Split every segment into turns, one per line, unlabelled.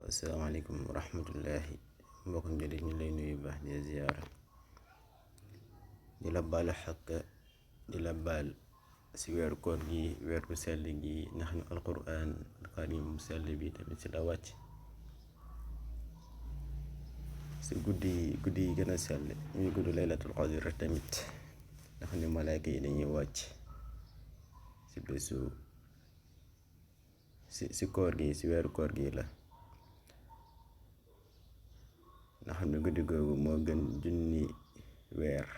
asalaamaaleykum wa rahmatullahi mbokkum jullit ñu lay nuyu baax di ziyaara di la baal xaq di la baal si weeru koor gi weer bu sell gi ndax ñu alquran alkarim sell bi tamit si la wàcc si guddi yi gën a sell ñuy gudd laylatul qadr tamit ndax ni malaaka yi dañuy wàcc si bésu si koor gi si weeru koor gi la nga xam ne guddi googu moo gën junni weer.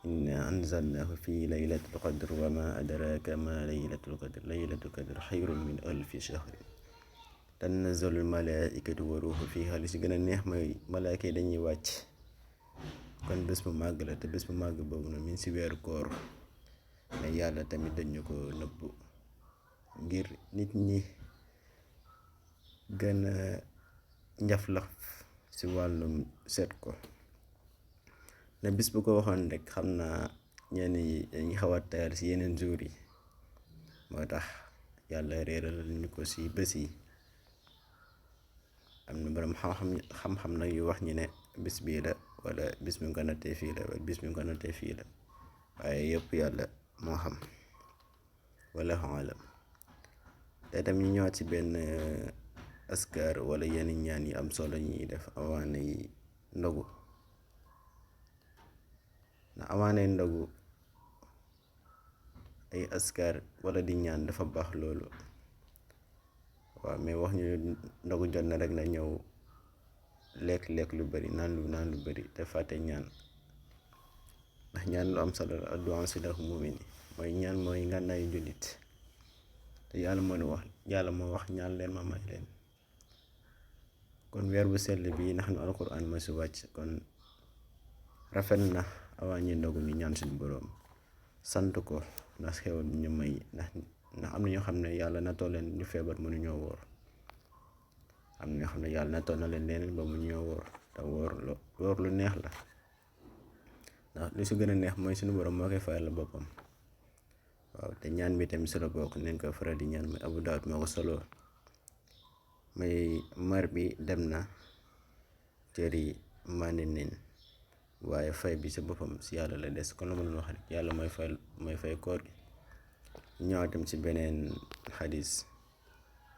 inna anzalnahu fi laylatul qadr wa ma adraka ma laylatul qadr xayrun min alfi shahrin tanazzalul malaikatu wa ruuhu fiha li si gën a neex mooy malaaka yi dañuy wàcc kon bés bu màgg la te bés bu màgg boobu na min si weeru koor mais yàlla tamit dañu ko nëbb ngir nit ñi gën a njaflax si wàllum seet ko ne bis bu ko waxoon rek xam naa ñenn yi dañuy xaw a tayal si yeneen jours yi moo tax yàlla réeral ñu ko si bés yi. am na borom xam-xam nag yu wax ñi ne bis bii la wala bis mi nga ko nattee fii la wala bis mi nga ko nattee fii la waaye yëpp yàlla moo xam wallahu alam. te tam ñu ñëwaat si benn askar wala yenn ñaan yi am solo ñuy def awaana yi ndogu na awaana yi ndogu ay askar wala di ñaan dafa baax loolu waaw mais wax ñu ndogu jot na rek na ñëw lekk lu bari naan lu bari te fàtte ñaan ndax ñaan lu am solo la addu'a silaahu mu'min mooy ñaan mooy ngànnaayu jullit te yàlla moo wax ñaan leen ma may leen. kon weer bu sell bi ndax nu alquran ma si wàcc kon rafet na awaa ñi ndogu ñu ñaan suñu boroom sant ko ndax xewal ñu may ndax am na ñoo xam ne yàlla natoo leen ñu feebar mënuñoo woor am na ñoo xam ne yàlla natoo na leen leneen ba mënuñoo woor te woor lu neex la ndax lu si gën a neex mooy suñu boroom moo koy fayal la boppam. waaw te ñaan bi tamit solo bokk neen ko faral di ñaan mooy Abu Daawud moo ko solo may mar bi dem na cër yi màndi nin waaye fay bi sa boppam si yàlla la des kon la ma doon wax rek yàlla mooy fay koor gi. ñëw tam si beneen xadis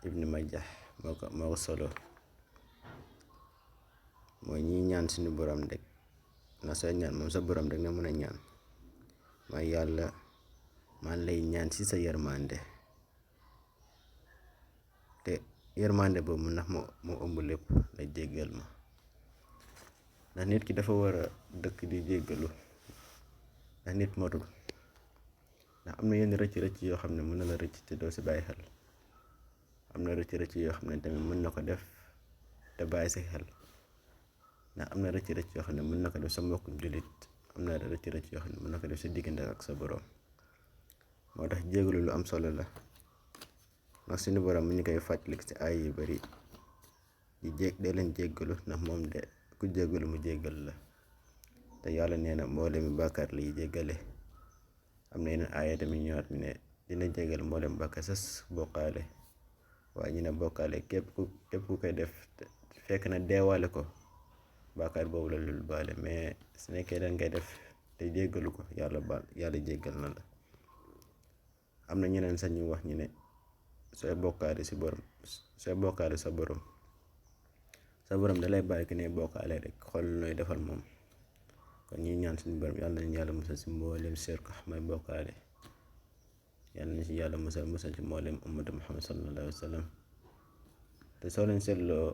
Ibnu Majah moo ko solo mooy ñi ñaan suñu borom rek na sooy ñaan moom sa borom rek nga mën a ñaan mooy yàlla man lay ñaan si sa yërmande te yërmande boobu ndax moo ëmb lépp la jéggal ma ndax nit ki dafa war a dëkk di jéggalu ndax nit motul ndax am na yenn rëcc yoo xam ne mën na la rëcc te doo si bàyyi xel am na rëcc yoo xam ne tamit mën na ko def te bàyyi si xel ndax am na rëcc yoo xam ne mën na ko def sa mbokkum jullit am na rëcc yoo xam ne mën na ko def sa diggante ak sa borom moo tax jéggalu lu am solo la ndax suñu borom mu ñu koy fàttalik si ay yu bari dee leen jéggalu ndax moom de ku jéggalu mu jéggal la te yàlla nee na mboolemi bàkkaar lay jéggale. am na yeneen aaya tamit ñëwaat mi ne dina jéggal mboolem bàkkaar sas bokkaale waaye ñu ne bokkaale képp ku koy def fekk na deewaale ko bàkkaar boobu la lul baale mais su nekkee dañ koy def te jéggalu ko yàlla jéggal na la. am na ñeneen sax ñu wax ñu ne sooy bokkaale sa borom da lay bàyyi ki ne bokkaale rek xool nooy defal moom kon ñuy ñaan suñu borom yàlla nañu yàlla musal si mboolem shirk mooy bokkaale yàlla nañu si yàlla musal si mboolem ummatu Muhammad sallallahu alayhi wa sallam. te soo leen seetloo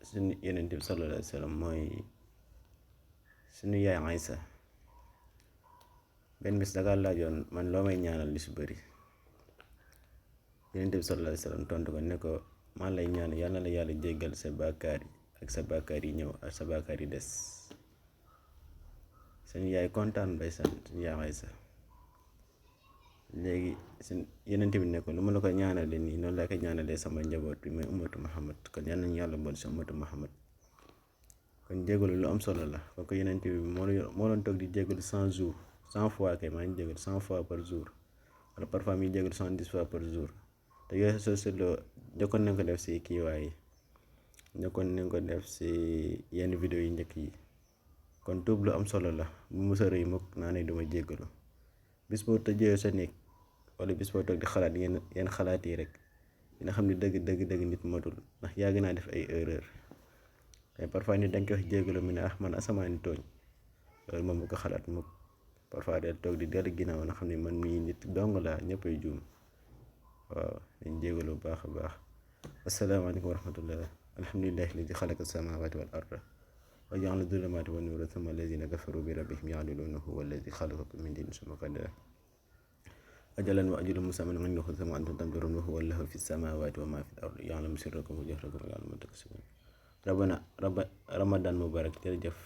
suñu Yonent bi sallallahu alayhi wa sallam mooy suñu yaay Aysa benn bis daga laajoon man loo may ñaanal li su bëri Yonent bi sallallahu alayhi wa sallam tontu ko ne ko maa lay ñaan yàlla na la yàlla jéggal sa bàkkaar yi ak sa bàkkaar yi ñëw ak sa bàkkaar yi des. suñu yaay kontaan bay sant suñu yaay Aysa léegi suñ Yonent bi ne ko lu ma la ko ñaanale nii noonu laa ko ñaanalee sama njaboot bi mooy ummatu Muhammad kon yal nañu yàlla bool si ummatu Muhammad kon jégalu lu am solo la kon ko Yonent bi moo doon toog di jégalu 100 fois kay maa ngi jégalu 100 fois par jour wala parfois mi jégalu 70 fois par jour te yooyu soo seetloo njëkkoon nañ ko def si kiiwaay yi njëkkoon nañ ko def si yenn vidéo yi njëkk yi kon tuub lu am solo la bu mës a rëy mukk naa ne duma jéggalu bis boo tëjee sa néeg wala bis boo toog di xalaat yenn xalaat yi rek dina xam ne dëgg nit matul ndax yàgg naa def ay erreur te parfois nit dañ koy wax jéggalu mu ne man asamaani tooñ loolu moom bu ko xalaat mukk parfois del toog di dellu ginnaaw na xam ne man mii nit dong laa ñëppay juum waaw dañ jéggalu bu baax a baax asalaamaaleykum wa rahmatullah alhamdulillahi alladi xalaqa samawati wal arda wa ja'ala zulumati wan nuura thumma alladina kafaru bi rabbihim ya'diluuna huwa alladi xalaqakum min tin summa qada ajalan wa ajalun musamman indahu thumma antum tamtarun wa huwa allahu fi samawati wa ma fi al ardi ya'lamu sirrakum wa jahrakum wa ya'lamu ma taksibun ramadan mubarak jërëjëf